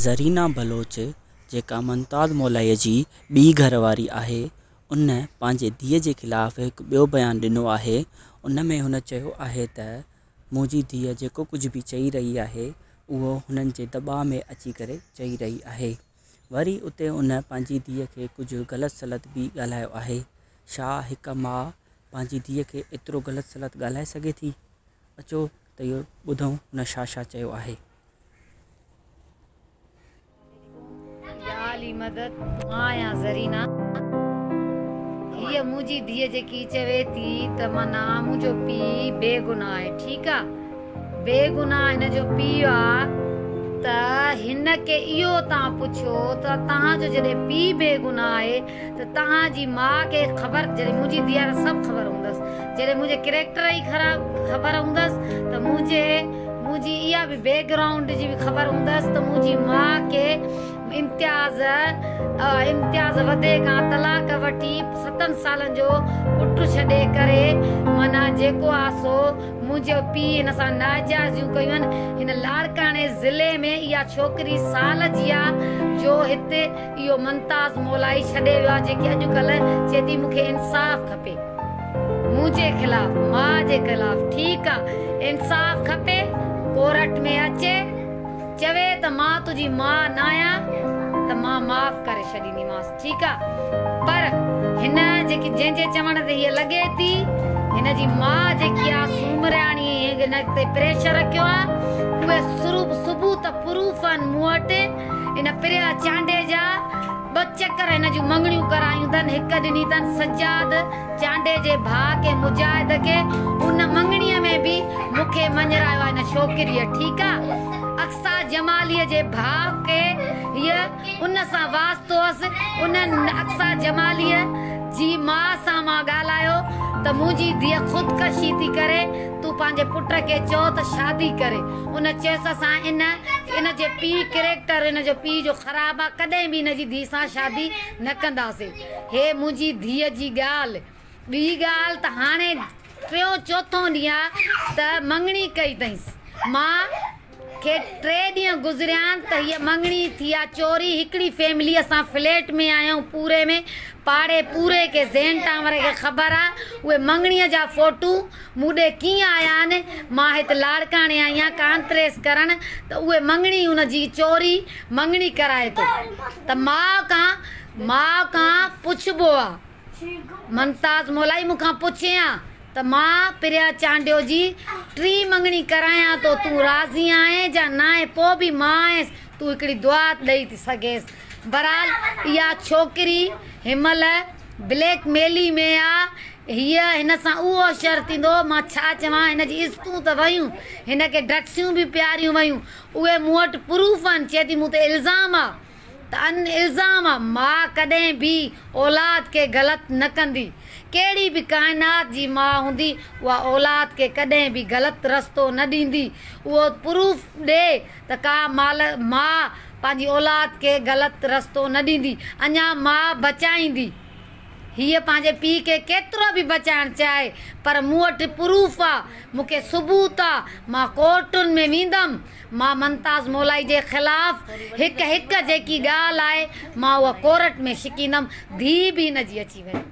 زرينا بلوچ جيڪا ممتاز مولائي جي ٻي گهر واري آهي، ان پنهنجي ڌيءَ جي خلاف هڪ ٻيو بيان ڏنو آهي. ان ۾ هن چيو آهي ته منهنجي ڌيءَ جيڪو ڪجهه به چئي رهي آهي اهو هنن جي دٻاءُ ۾ اچي ڪري چئي رهي آهي. وري اتي ان پنهنجي ڌيءَ کي ڪجهه غلط سلط به ڳالهايو آهي. ڇا هڪ ماءُ پنهنجي ڌيءَ کي ايترو غلط سلط ڳالهائي سگهي ٿي؟ اچو ته اهو ٻڌون هن ڇا ڇا چيو آهي. يا علي مدد مان آهيان زرينا هيء منهنجي ڌيء جيڪي چوي ٿي ته معنيٰ منهنجو پيء بيگناهه آهي ٺيڪ آ بيگناهه هن جو پيء آ ته هن کي اهو تان پڇو ته توهان جو جڏهن پيء بيگناهه آهي ته توهان جي ماء کي خبر جڏهن منهنجي ڌيء آ ته سڀ خبر هوندس جڏهن منهنجي ڪريڪٽر ئي خراب خبر هوندس ته منهنجي منهنجي اها به بيڪ گرائونڊ جي به خبر هوندس ته منهنجي ماء کي امتياز امتياز وڌي کان طلاق وٺي ستن سالن جو پٽ ڇڏي ڪري معنيٰ جيڪو آ سو منهنجو پيء هن سان ناجائزيون ڪيون آهن هن لاڙڪاڻي ضلعي ۾ اها ڇوڪري سال جي آ جو هت اهو ممتاز مولائي ڇڏي ويو آ جيڪي اڄ ڪلهه چئي ٿي مون کي انصاف کپي منهنجي خلاف ماء جي خلاف ٺيڪ آ انصاف کپي ڪورٽ ۾ اچي چوي ته مان تنهنجي ماء ناهيان ته مان معاف ڪري ڇڏينديمانس ٺيڪ آ پر هن جيڪي جنهن جي چوڻ تي هيء لڳي ٿي هن جي ماء جيڪي آ سومرياڻي هن تي پريشر رکيو آ اهي سروپ ثبوت پروف آهن مون وٽ ان پريا چانڊيي جا ٻه چڪر هن جون مڱڻيون ڪرايون اٿن، هڪ ڏني اٿن سجاد چانڊيي جي ڀاء کي مجاهد کي، ان مڱڻيء ۾ به مون کي مڃرايو آهي هن ڇوڪريء، ٺيڪ آ، اقصيٰ جماليء جي ڀاء کي هيء ان سان واسطو هئس، ان اقصيٰ جماليء جي ماء سان مان ڳالهايو ته منهنجي ڌيء خودڪشي ٿي ڪري، تون پنهنجي پٽ کي چئو ته شادي ڪري. ان چيس اسان ان ان جي پيء ڪريڪٽر ان جو پيء جو خراب آ ڪڏهن به ان جي ڌيء سان شادي نه ڪنداسي هي منهنجي ڌيء جي ڳالهه ٻي ڳالهه ته هاڻي ٽيون چوٿون ڏينهن آ ته مڱڻي ڪئي اٿئينس مان کي ٽي ڏينهن گذريا آهن ته هيء مڱڻي ٿي آ چوري هڪڙي فيملي اسان فليٽ ۾ آهيون پوري ۾ پاڙي پوري کي زين ٽاور کي خبر آ اهي مڱڻي جا فوٽو مون ڏي ڪيئن آيا آهن، مان هت لاڙڪاڻي آئي آهيان ڪانفرنس ڪرڻ ته اهي مڱڻي ان جي چوري مڱڻي ڪرائي ٿو ته ماء کان ماء کان پڇبو آ. ممتاز مولائي مون کان پڇين ها ته مان پريا چانڊيو جي ٽين مڱڻي ڪرايان ٿو تون راضي آهين جا ناهين پوء به ماء آهينس تون هڪڙي دعا ڏئي ٿي سگهيس بهرحال اها ڇوڪري هنمهل بليڪ ميلي ۾ آ هيء هن سان اهو حشر ٿيندو، مان ڇا چوان، هن جي عزتون ته ويون، هن کي ڊرگسيون به پياريون ويون، اهي مون وٽ پروف آهن، چئي ٿي مون تي الزام آ ته ان الزام آ، ماء ڪڏهن به اولاد کي غلط نه ڪندي، ڪهڙي به ڪائنات جي ماء هوندي، اها اولاد کي ڪڏهن به غلط رستو نه ڏيندي، اهو پروف ڏي ته ڪا مال ماء پنهنجي اولاد کي غلط رستو نه ڏيندي، اڃا ماء بچائيندي. هيء پنهنجي پيء کي ڪيترو به بچائڻ چاهي، پر مون وٽ پروف آ، مون کي ثبوت آ، مان ڪورٽن ۾ ويندم، مان ممتاز مولائي جي خلاف هڪ هڪ جيڪي ڳالهه آهي، مان اها ڪورٽ ۾ ڇڪيندم، ڌيء به هن جي اچي وئي.